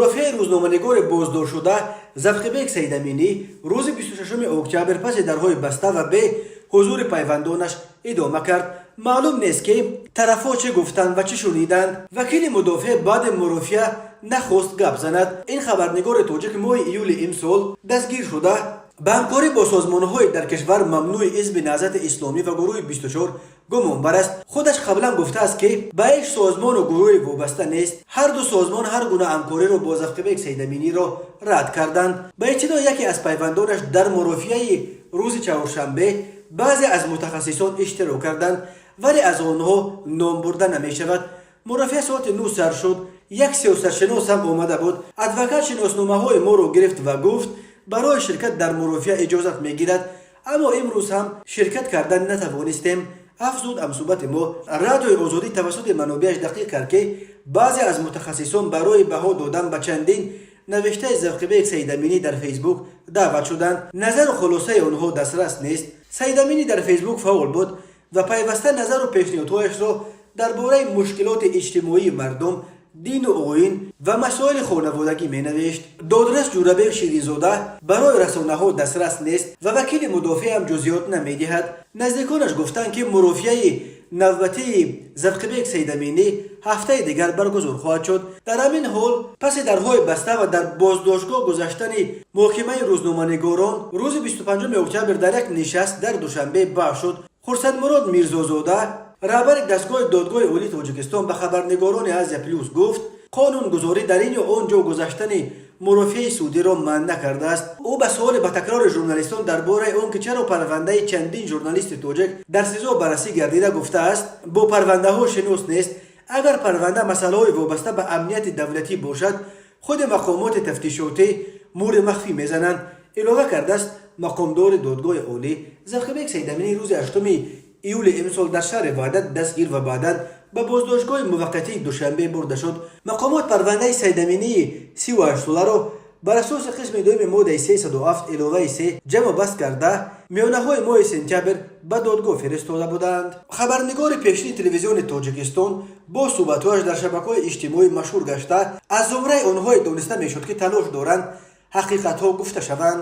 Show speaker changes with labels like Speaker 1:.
Speaker 1: Мурофиаи рӯзноманигори боздоштшуда Завқибек Саидаминӣ рӯзи 26 октябр паси дарҳои баста ва бе ҳузури пайвандонаш идома кард. Маълум нест, ки тарафҳо чӣ гуфтанд ва чӣ шуниданд. Вакили мудофеъ баъди мурофиа нахост гап занад. Ин хабарнигори тоҷик моҳи июли имсол дастгир шуда, ба ҳамкорӣ бо созмонҳои дар кишвар мамнӯи Ҳизби Наҳзати Исломӣ ва гурӯҳи 24 гумонбар аст. Худаш қаблан гуфтааст, ки ба ҳеҷ созмону гурӯҳе вобаста нест. Ҳар ду созмон ҳар гуна ҳамкориро бо Завқибек Саидаминиро рад карданд. Ба иттилои яке аз пайвандонаш, дар мурофиаи рӯзи чаҳоршанбе баъзе аз мутахассисон иштирок карданд, вале аз онҳо ном бурда намешавад. Мурофиа соати 9 сар шуд. Як сиёсатшинос ҳам омада буд. Адвокат шиносномаҳои моро гирифт ва гуфт, барои ширкат дар мурофиа иҷозат мегирад, аммо имрӯз ҳам ширкат кардан натавонистем, афзуд ҳамсӯҳбати мо. Радиои Озодӣ тавассути манобеаш дақиқ кард, ки баъзе аз мутахассисон барои баҳо додан ба чандин навиштаи Завқибек Саидаминӣ дар Фейсбук даъват шуданд. Назару хулосаи онҳо дастрас нест. Саидаминӣ дар Фейсбук фаъол буд ва пайваста назару пешниҳодҳояшро дар бораи мушкилоти иҷтимоии мардум, дину оин ва масоили хонаводагӣ менавишт. Додрас Ҷурабек Ширинзода барои расонаҳо дастрас нест ва вакили мудофеъ ҳам ҷузъиёт намедиҳад. Наздиконаш гуфтанд, ки мурофиаи навбатии Завқибек Саидаминӣ ҳафтаи дигар баргузор хоҳад шуд. Дар ҳамин ҳол, паси дарҳои баста ва дар боздоштгоҳ гузаштани муҳокимаи рӯзноманигорон рӯзи 25 октябр дар як нишаст дар Душанбе баҳс шуд. Хурсандмурод Мирзозода, раҳбари дастгоҳи Додгоҳи Олии Тоҷикистон, ба хабарнигорони Азия Плюс гуфт, қонунгузорӣ дар ин ё он ҷо гузаштани мурофиаи судиро манъ накардааст. Ӯ ба суоли ба такрори журналистон дар бораи он ки чаро парвандаи чандин журналисти тоҷик дар СИЗО баррасӣ гардида, гуфтааст, бо парвандаҳо шинос нест. Агар парванда масъалаҳои вобаста ба амнияти давлатӣ бошад, худи мақомоти тафтишотӣ мӯри махфӣ мезананд, илова кардааст мақомдори Додгоҳи Олӣ. Завқибек Саидаминӣ рӯзи 8 июли имсол дар шаҳри Ваҳдат дастгир ва баъдан ба боздоштгоҳи муваққатии Душанбе бурда шуд. Мақомот парвандаи Саидаминии 38-соларо бар асоси қисми дуюми моддаи 307 иловаи 3 ҷамъу баст карда, миёнаҳои моҳи сентябр ба додгоҳ фиристода буданд. Хабарнигори пешини Телевизиони Тоҷикистон бо суҳбатҳояш дар шабакаҳои иҷтимоӣ машҳур гашта, аз зумраи онҳое дониста мешуд, ки талош доранд ҳақиқатҳо гуфта шаванд.